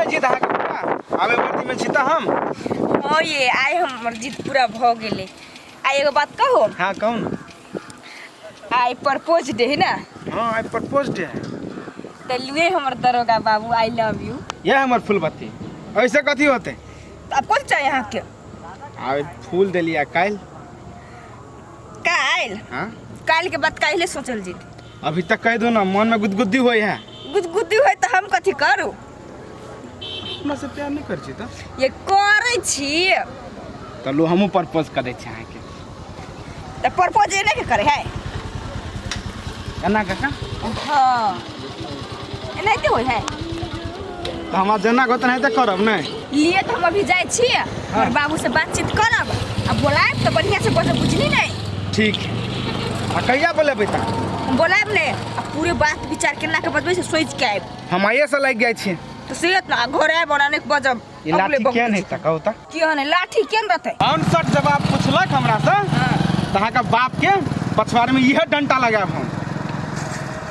गेलै जीत अहाँके पूरा आबे वर्दी में छी तऽ हम। हाँ ये आइ हमर जीत पूरा भऽ गेलै। आ एगो बात कहू? हाँ कहू ना। आइ प्रपोज डे है ना? हाँ आइ प्रपोज डे है। तऽ लुए हमर दरोगा बाबू, I love you. यह हमर फूलबत्ती ऐसे कथी होते? तऽ आब कथी चाही अहाँके? आ फूल देलियै काल्हि। काल्हि? हाँ। काल्हि के बात काल्हि सोचल जीत। अभी तक कह दो ना, मन में गुदगुदी होई है। गुदगुदी होय तऽ हम कथी करू? अपना से प्यार नहीं कर छी तऽ? ये करै छी। तऽ लो हमहूँ प्रपोज करै छी अहाँके। तऽ प्रपोज एने के करे है? एना काका? हाँ एनाहिते होय है। तऽ हमरा जेना कहत तेनाहिते करब नहि? लिए तऽ हम अभी जाइ छी, हमर बाबू से बातचीत करब आ बोलायब तऽ बढ़िया से बजब, बुझली नहीं? ठीक है। आ कहिया बोलेबै तऽ? हम बोलायब ने आ पूरे बात विचार केना के बजबै से सोचि के आयब। हम आइए से लागि जाइ छी। तऽ से ना घर आयब और अनेक बजब। ई लाठी केहन हेतै कहू तऽ? केहन है लाठी, केहन रहतै? आंसर जवाब पूछलक हमरा से हाँ। तऽ अहाँके बाप के पछवाड़ में इहे डंटा लगायब हम।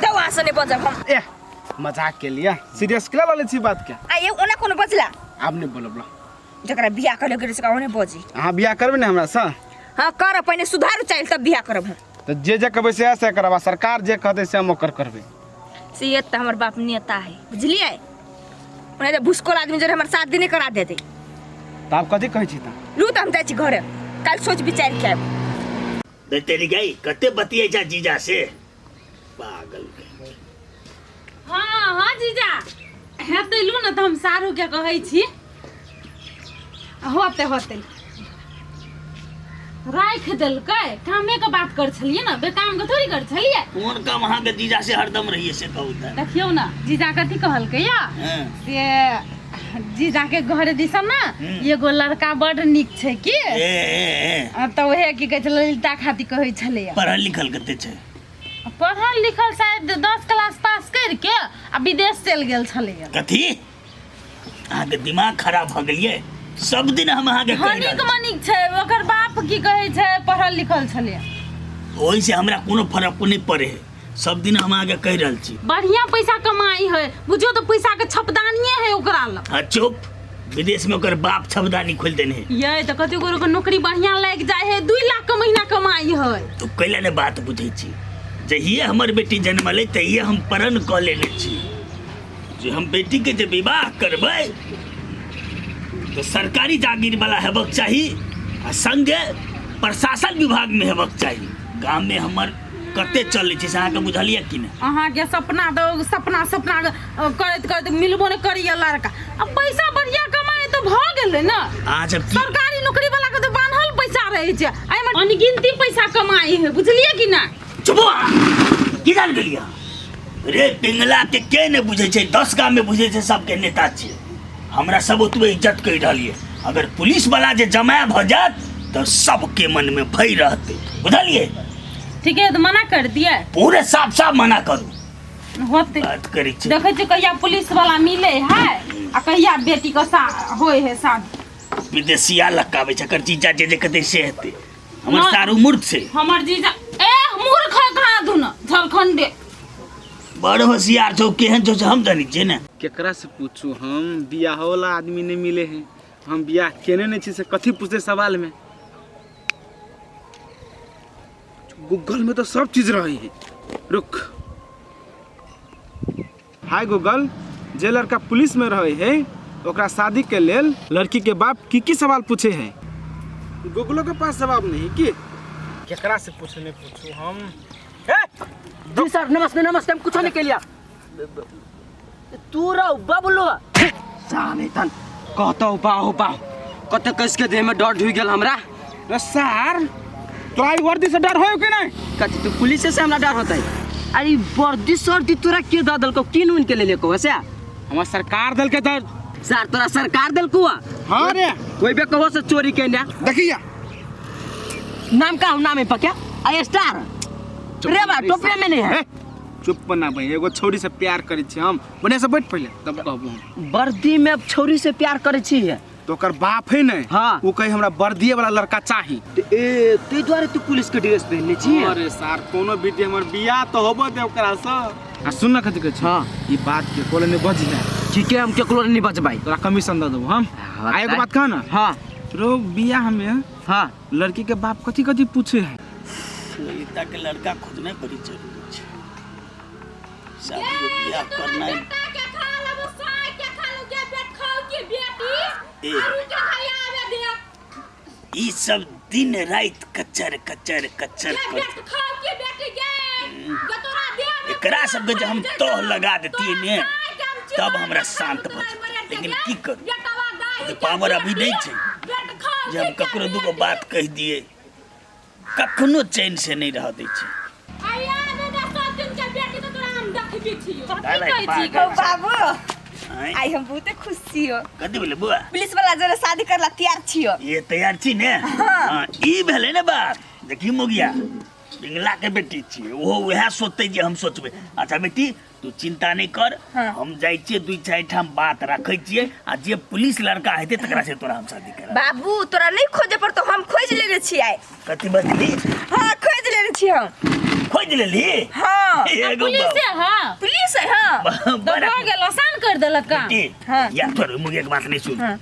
तऽ वहाँ से नहीं बजब हम। एह मजाक के लिए सीरियस के लऽ लै छी बात के। आ ये ओना कोनो बजला? आब नहि बोलब ला। जकरा बियाह करे गेल से ओने बजी। अहाँ बियाह करबै ने हमरा से? हाँ करब, पहिने सुधारू चाही तब बियाह करब हम। तऽ जे जे कहबै से से करब आ सरकार जे कहतै से हम ओकर करबै। से ये तऽ हमर बाप नेता है, बुझलियै? ओना जे भुसकोल आदमी जरे हमर शादी नहि करा देतै। तऽ आब कथी कहै छी तऽ? लू तऽ हम जाइ छी घरे, काल्हि सोच विचार के आयब। दै तेरी गई कते बतियै जा जीजा से पागल के। हाँ हाँ जीजा हेतै लू ने तऽ हम सारू के कहै छी। होते होते राखि देलकै। कामे के बात कर छलियै ने, बेकाम के थोड़ी कर छलियै। कोन काम अहाँ के जीजा से हरदम रहिए से कहू तऽ। देखियौ ने जीजा कथी कहलकै या? हाँ। से जीजा के घर दिसन ने एगो लड़का बड नीक छै की। ए, ए, ए। आ, तऽ उहे की कहै छै ललिता खातिर कहै छलैया। पढ़ल लिखल कते छै? पढ़ल लिखल शायद 10 क्लास पास करके आ विदेश चलि गेल छलैया। कथी? अहाँके दिमाग खराब भऽ गेलियै? सब दिन हम अहाँके कहि धनिक रहल छी। मनिक छै, ओकर बाप की कहै छै पढ़ल लिखल छलैया। ओहिसँ हमरा कोनो फरक नहि पड़े है, सब दिन हम अहाँके कहि रहल छी। बढ़िया पैसा कमाई है, बुझियौ तऽ पैसा के छपदानिये है ओकरा लग। हाँ चुप, विदेश में ओकर बाप छपदानी खोलि देने है। ये तऽ कतेक गोरे के नौकरी बढ़िया लागि जाइ है, 2 लाख के महीना कमाई है। तू कैला ने बात बुझै छी? जहिये हमर बेटी जन्मलै तहिये हम प्रण कऽ लेने छी जे हम बेटी के जे विवाह करबै तऽ सरकारी जागीर वाला हेबक चाही आ संगे प्रशासन विभाग में हेबक चाही। गाम में हमर कते चलै छै से अहाँके बुझलियै कि नहि? अहाँके सपना तऽ सपना सपना करैत करैत मिलबो नहि करैया लड़का, आ पैसा बढ़िया कमाए तऽ भऽ गेलै ने। अहाँ सब की सरकारी नौकरी वाला के तऽ बान्हल पैसा रहै छै, एहिमे अनगिनती पैसा कमाई है, बुझलियै कि नहि? चुप अहाँ, की जान गेलियै रे? पिंगला के के नहि बुझै छै, 10 गाम में बुझै छै सबके नेता छियै। हमरा सब ओतबे इज्जत कहि रहल ये। अगर पुलिस वाला जे जमाय भऽ जायत तऽ सबके मन में भय रहतै, बुझलियै? ठीक है, तऽ मना कर दिए। पूरे साफ साफ मना करू। होते बात करै छी। देखै छी कहिया पुलिस वाला मिले है आ कहिया बेटी के सा होय है शादी। विदेशिया लकाबै छै, एकर जीजा जे जे कहतै से हेतै। हमर ना। सारू मूर्ख छै। हमर जीजा ए मूर्ख है कहाँ धुन झारखंडे। बड़ होशियार छौ, केहन छौ से हम जानै छियै ने। केकरा से पूछू हम? बियाह वाला आदमी नहीं मिले हैं, हम बियाह केने नहीं छी से कथी पूछते सवाल में। गूगल में तो सब चीज रहे है। रुक, हाय गूगल, जे लड़का पुलिस में रहे है ओकरा शादी के लेल लड़की के बाप की की सवाल पूछे है? गूगलो के पास जवाब नहीं की। केकरा से पूछू नहीं पूछू हम? ए! जी सर नमस्ते। नमस्ते, हम कुछ नहीं के लिया। तू रहो बबलू साले तन कहतो बाहो बाहो कते कस के देह में डर ढुक गेल हमरा। रे सार, तोरा ई वर्दी से डर होयो कि नहीं? कथी तू पुलिस से हमरा डर होतै? अरे वर्दी सर्दी तोरा के दऽ देलकौ? किन उन के लेले को वैसे? हमर सरकार देलकै दर। सर तोरा सरकार देलकौ? हाँ रे। कोई बे कहो से चोरी केने। देखिया नाम का नाम है पक्या आ स्टार रे बा टोपे में नहीं है। ए, चुप ना भाई, एगो छौरी से प्यार करै छी हम। बढ़िया से बैठ पहिले तब कहबो हम। वर्दी में अब छौरी से प्यार करै छी है? तो ओकर बाप है ने, हाँ। वो कहे हमरा वर्दिये वाला लड़का चाही। त ए तै दुआरे तू पुलिस के ड्रेस पहनने छी? अरे सार कोनो विधि हमर बियाह तो होबो दे ओकरा से। आ सुन ना कथी कहै छी? हाँ। ई बात के कोले ने बजिहे। ठीक है, हम केकरो नहीं बचबै। तोरा कमीशन दऽ देबो हम। हाँ, आ एगो बात कह ना। हाँ। रो बियाह में हाँ लड़की के बाप कथी कथी पूछे है? ललिता के लड़का खोजनाइ बड़ी जरूरी छै। शादी बियाह करनाइ ए, ई सब दिन राति कचर कचर कचर कर एकरा सबके जे हम तोह लगा देतियै ने तब हमरा शांत भऽ जेतै। लेकिन की करू, पावर अभी नहीं छै जे हम ककरो दूगो बात कहि दियै। कखनो चैन से नहीं रह दै छै। कथी कहै छी गौ बाबू? आँय? आइ हम बहुते खुश छियो। कथी भेलै बुआ? पुलिस वाला जरे शादी करला तैयार छियो। ये तैयार छी ने? हाँ, ई भेलै ने बात। देखी मुगिया, पिंगला के बेटी छियै, ओहो वएह सोचतै जे हम सोचबै। अच्छा बेटी, तू चिंता नहीं कर। हाँ। हम जाइ छियै, दुई चारि ठाम बात रखै छियै आ जे पुलिस लड़का हेतै तकरा से तोरा हम शादी करब। बाबू तोरा नहीं खोजे पड़तो, हम खोज लेने छी आइ। कथी बजली? हाँ खोज लेने छी हम। खोज लेली? हाँ। एगो पुलिस है। हाँ पुलिस है। हाँ तो भऽ गेल, आसान कर देलक काम। बेटी, हाँ। या तोर मुगिया के बात नहीं सुन। हाँ।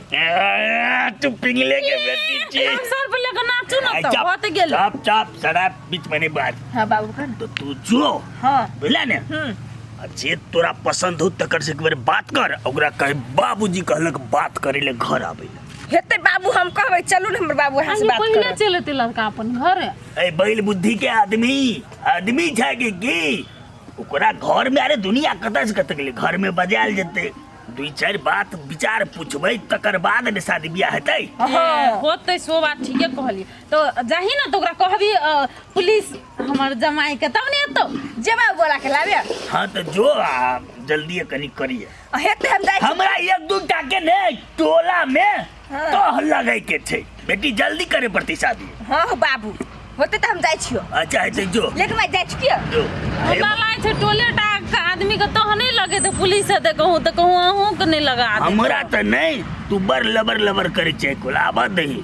ए, तू पिंगले के बेटी छी। हम सर पर लेके नाचू आई न तऽ चुप, भऽ तऽ गेल। चुप चुप, शराब बीच में नहीं बात। हाँ बाबू कह तो तू जो हाँ बुझला ने, आ जे तोरा पसंद हो तकर से एक बेर बात कर, ओकरा कहे बाबूजी कहलक बात करे ले घर आबै ले। हेतै बाबू, हम कहबै चलू ने हमर बाबू अहाँ से आइए बात पहिले करत। चलि एतै लड़का अपन घर। ए बैल बुद्धि के आदमी आदमी छै कि की ओकरा घर में? अरे दुनिया कतऽ से कतऽ गेलै, घर में बजायल जेतै, दुई चारि बात विचार पूछबै तकर बाद ने शादी बियाह हेतै। हाँ। होतै सो बात ठीके कहलियै। तऽ जाही ने तऽ ओकरा कहबी पुलिस हमर जमाई के, तब ने एतौ। जे बाबू बोला के लाबे। हाँ तऽ जो आ जल्दी कनी करिए। हेतै, हम जाइ छी। हमरा एक दू टा के ने टोला में हाँ। तह लगै के छै। बेटी जल्दी करे पड़तै शादी। हाँ हो बाबू, होतै तऽ हम जाइ छियो। अच्छा हेतै जो। लेकिन मैं जाइ छी किया? जो। हमरा लागै छै टोले टा के आदमी के तह नहीं लगे तऽ पुलिस हेतै कहूँ तऽ कहूँ अहूँ के नहीं लगा देत। हमरा तऽ नहीं, तू बड़ लबर लबर करै छै, कुल आबऽ दही।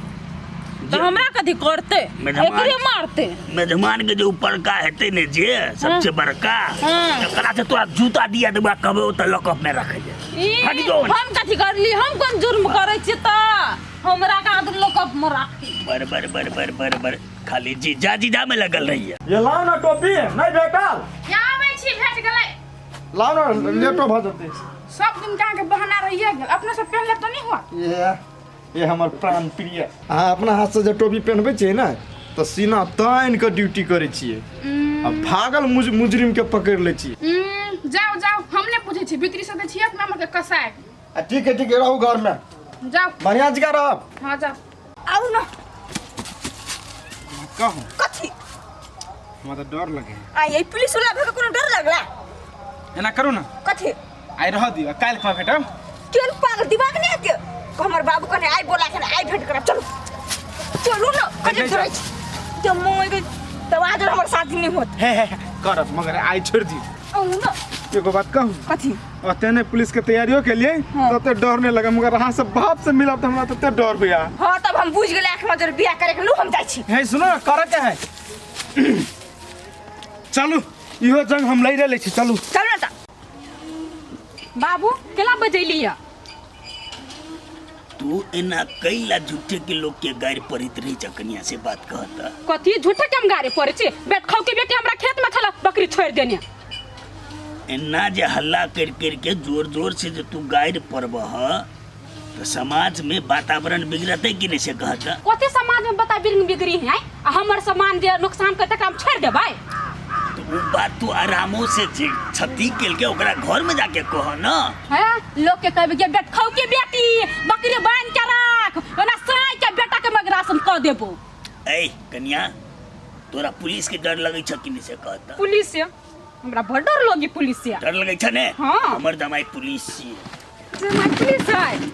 तऽ हमरा कथी करतै? मेजबान। एकरे मारतै। मेजमान के जे ऊपरका हेतै ने, जे सबसे बड़का, हाँ। तकरा से तोरा जूता दिया देबा, कहबै ओतऽ लॉकअप में रखै ले। ई, हट जो। हम कथी करली? हम कोन जुर्म करै छियै तऽ हमरा कहाँ तऽ लोकअप में राखी? बर बर बर बर बर बर खाली जीजा जीजा में लगल रही है। ये लाओ ना टोपी, नहीं भेटल? यहाँ आबै छी, भेट गेलै। लाओ ना, लेटो भऽ जेतै। सब दिन के अहाँके बहाना रहिए गेल, अपने से पहनले तऽ नहि हुआ। ये हमर प्राण प्रिय, अहाँ अपना हाथसँ जे टोपी पहनबै छियै ने तऽ सीना तानि कऽ ड्यूटी करै छियै आ भागल मुजरिम के पकड़ि लै छियै। जाओ जाओ, हम नहि पूछै छी, बिक्री से तऽ छियै अपना के कसाय। आ ठीक है ठीक है, रहू घरमे। जाओ। बढ़िआँ जगह रहब। हाँ जाओ। आउ न। कहू। कथी? हमरा तऽ डर लगे। आ ये पुलिस वाला भके कोनो डर लगला? एना करू ना। कथी? आइ रह दियौ, काल्हि खा भेटब। केहन पागल दिमाग नहीं आके हमर बाबू कने आइ बोला के आइ भेंट करब। चलू चलू न, कथी नहीं डरै छी? जब मोय के तब आज हमर शादी नहीं होत। हे हे हे, करब मगर आइ छोड़ि दियौ। आउ न। एगो बात कहू? कथी? ओते ने पुलिस के तैयारियों के लिए हाँ। तो डर नहीं लगा, मगर अहाँ सब बाप से मिलब तो हमरा तते डर होइया। हाँ तब हम बुझ गेलै, आँख में जर बियाह करे के लू, हम जाइ छी। हे सुनो ना, करे के है, चलू इहो जंग हम लड़े लै छी, चलू। चलू ना त। बाबू केला बजैली या? तू एना कैला झूठे के लोग के गारि पड़ैत रही छ कनिया से बात कहता? कथी झूठे के हम गारि पड़ै छी? बेट खाऊ के बेटी हमरा खेत में छला बकरी छोड़ देने। एना जे हल्ला कर कर के जोर जोर से जे तू गारि पड़बह तो समाज में वातावरण बिगड़तै कि नहीं से कहता? कथी समाज में बता बिगड़ी है? आ हमर सामान जे नुकसान करतै तकरा हम छोड़ देबै? तो वो बात तू आरामो से जे क्षति केलके ओकरा घर में जाके कह ना। है लोग के कहबे के बेट खाऊ के बेटी बकरी बांध के राख, ओना साई के बेटा के मगरासन क देबो। ए कन्या, तोरा पुलिस के डर लगै छ कि नहीं से कहता? पुलिस से हमरा बड़ डर लगी, पुलिस से डर लगै छ ने? हाँ। हमर दमाई पुलिस छियै। जमाई पुलिस है?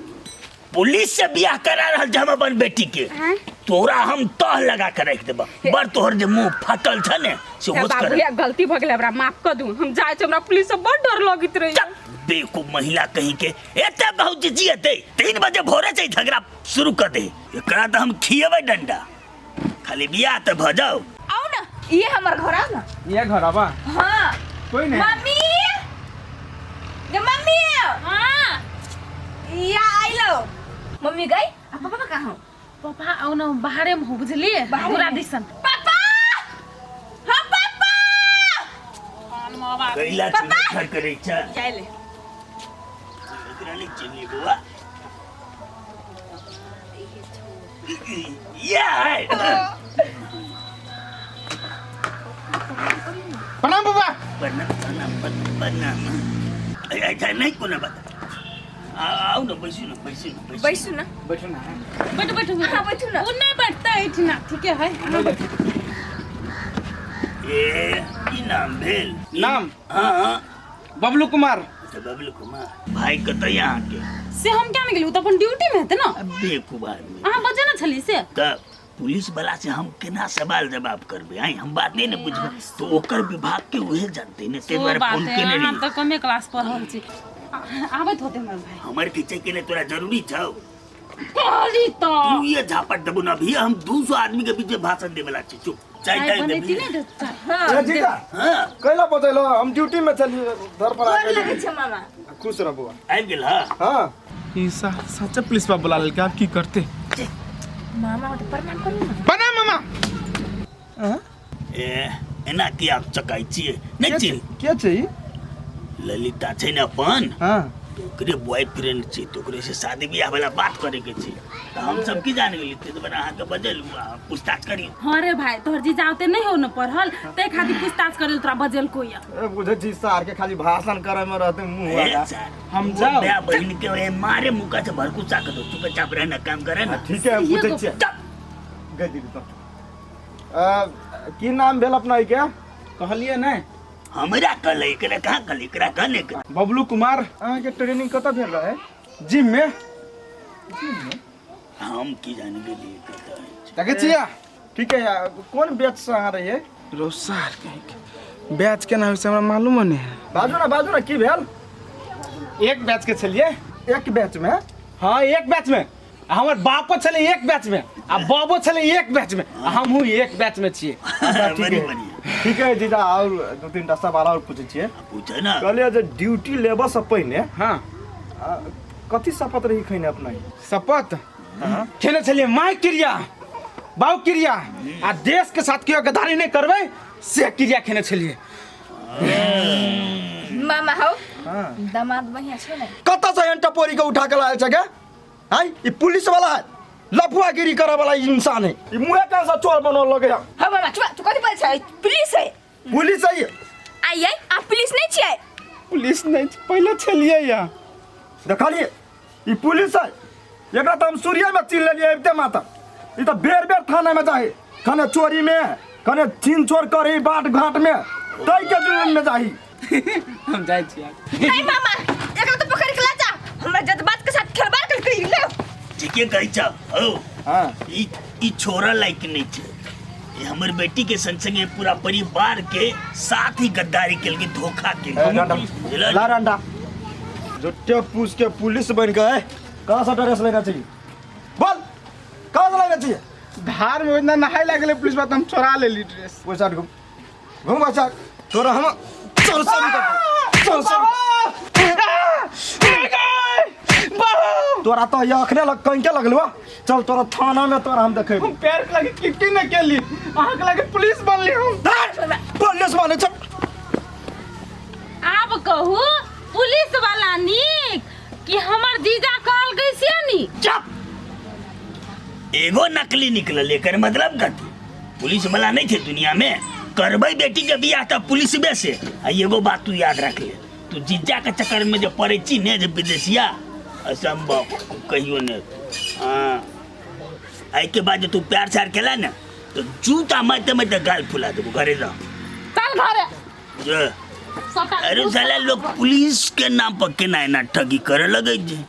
पुलिस से बियाह करा रहल छै हम अपन बेटी के। हैं? तोरा हम तह लगा के राखि देबह, बड़ तोहर जे मुंह फाटल छ ने से हे होश बाबू कर। हे गलती भ गेलै, हमरा माफ कर दू, हम जाइ छी, हमरा पुलिस से बड़ डर लगैत रही। चल, बेवकूफ महिला कहीं के, एते बहुत जियते 3 बजे भोरे से झगड़ा शुरू कर दे, एकरा तऽ हम खिएबै डंडा, खाली बियाह तऽ भऽ जाओ। आउ न, ये हमर घर आउ न। ये घर आबा? हाँ। कोई नहीं। मम्मी, ये मम्मी। मम्मी हाँ या आइलो मम्मी गई आ पापा कहाँ हो पापा आओ ना बाहरे में हो बुझलिए बाहरे पूरा में? दिसन पापा हाँ पापा कैला चुनर करै छै जाय ले एकरा नहि चिन्हली बौआ या है प्रणाम बाबा प्रणाम प्रणाम प्रणाम अच्छा नहि कोनो बात आउ न बैसू न बैसू न बैसू बैसू ना बैठो ना बैठ बैठ अहाँ बैठू ना। ओ नहीं बैठता एहिठिना ठीके है अहाँ बैठू ए की नाम भेल नाम? हाँ हाँ बबलू कुमार अच्छा बबलू कुमार भाई कतऽ अहाँके से हम क्या नहीं गेली ओ तऽ अपन ड्यूटी में हेतै ना बेवकूफ आदमी अहाँ बजे ना छली से तऽ पुलिस वाला से हम केना सवाल जवाब करबै आइ हम बात नहीं ने बुझबै तो ओकर विभाग के उहे जानते ने ताहि ओ दुआरे बात फोन है केने अहाँ रही तऽ कमे क्लास पढ़ल छी आबैत होते हमर भाई हमर खींचे के लिए तोरा जरूरी छौ कहली तऽ तू ये झापट देबो न अभी हम 200 आदमी के बीच में भाषण देवे ला छी चुप चाय चाय ताय बनेती देबी नहीं दे चाय ए जीजा हां कैला बजेलो हम ड्यूटी में चलिए घर पर आ गोर लगै गए छै मामा खुश रह बउआ आबि गेल हां हां ई सच्चा पुलिस बाबा बुला लेलकै आब की करते मामा तो प्रणाम करू ना प्रणाम मामा ए एना किया चकाइ छियै नहि छी के छै ई? ललिता छै ने अपन हाँ तऽ ओकरे बॉयफ्रेंड छै तऽ ओकरे से शादी बियाह वाला बात करे के छै तऽ हम सब की जान गेली ताहि दुआरे अहाँके बजेलहुँ आ पूछताछ करियौ हाँ रे भाई तोहर जीजा ओते नहीं हो न पढ़ल ते खातिर पूछताछ करे तोरा बजेल कोई ए बुझै छी सार के खाली भाषण करे में रहते मुंह ए वाला सर, हम वो जाओ। माय बहिन के ओए मारे मुका से भरकुचा के दो चुपचाप रहना काम करे ना ठीक है हम बुझै छियै चुप। गई दीदी तो की नाम भेल अपना ई के कहलिए नहीं हमरा कहले एकरा कहाँ कहले एकरा कहने के बबलू कुमार अहाँके ट्रेनिंग कतऽ भेल रहे जिम में हम की जान गेलियै कतऽ अछि। देखै छियै ठीक है यार कोन बैच से अहाँ रहियै रोसार कहीं के बैच केना होइ छै हमरा मालूम नहि है बाजू ना बाजू ना की भेल एक बैच के छलियै एक बैच में हाँ एक बैच में आ हमर बापो छलै एक बैच में आ बाबो छलै एक बैच में आ हमहूँ एक बैच में छियै बड़ी बढ़िया ठीक है जीजा और दू तीन टा सवाल और पूछै छियै पूछे ना कहलियै जे ड्यूटी लेबऽ से पहिने हाँ कथी शपथ रही खैने अपना शपथ खेने छलियै माय क्रिया बाउ क्रिया आ देश के साथ केओ गद्दारी नहि करबै से क्रिया खेने छलियै मामा हौ दामाद बढ़िया छौ ने कतऽ से एहन टपोरी के उठा के लायल छै गे आय ई पुलिस वाला है लफुआगिरी करे वाला इंसान है ई मुँहे कान से चोर बनल लगे है हौ मामा चुप तू कथी बोलै छै पुलिस है पुलिस है ई। आई आई आ पुलिस नहीं छियै पुलिस नहि पहिले छलियै या देखलिए ई पुलिस है एकरा तऽ हम सूर्य में चिन्ह लेलिए अबिते माता ई तऽ बेर बेर थाना में जाही कने चोरी में कने छीन छोड़ करी बाट घाट में तै के जुर्म में जाही हम जाइ छी आब। नहीं मामा एकरा तो पकड़ के ला जा हमरा जज्बात के साथ खेलबाड़ कर के ले ठीके कहै छ हौ हाँ ई ई छोरा लायक नहीं छै ई हमर बेटी के संग संगे पूरा परिवार के साथ ही गद्दारी केलकै धोखा केलकै बुझलऽ? ला डंडा झुट्टे पूछ के पुलिस बन के कहाँ से ड्रेस लेना चाहिए बोल कहाँ से लेना चाहिए धार में ओहिना नहाय लागलै पुलिस बात हम चोरा लेली ड्रेस पैसा घूम घूम बच्चा तोरा हम चल सब चल सब तोरा तो ये अखने लग कंके लगलु चल तोरा थाना में तोरा हम देखेबो हम पैर के लगे किट्टी न केली अहाँ के लगे पुलिस बनली हम पुलिस बने चल आब कहू पुलिस वाला नीक कि हमर जीजा कहल गई से नी चुप एगो नकली निकलल एकर मतलब कथी पुलिस वाला नहीं थे दुनिया में करबै बेटी के बियाह तऽ पुलिसबे से आ एगो बात तू याद रख ले तू जीजा के चक्कर में जे पड़ै छी ने जे विदेशिया असंभव कहियो ने हाँ एहिके बाद जे तू प्यार स्यार केला ने तो जूता मारते मारते गाल फुला देबो घरे जा चल घरे जे सबटा अरे साला लोग पुलिस के नाम पर केना एना ठगी करे लगे छै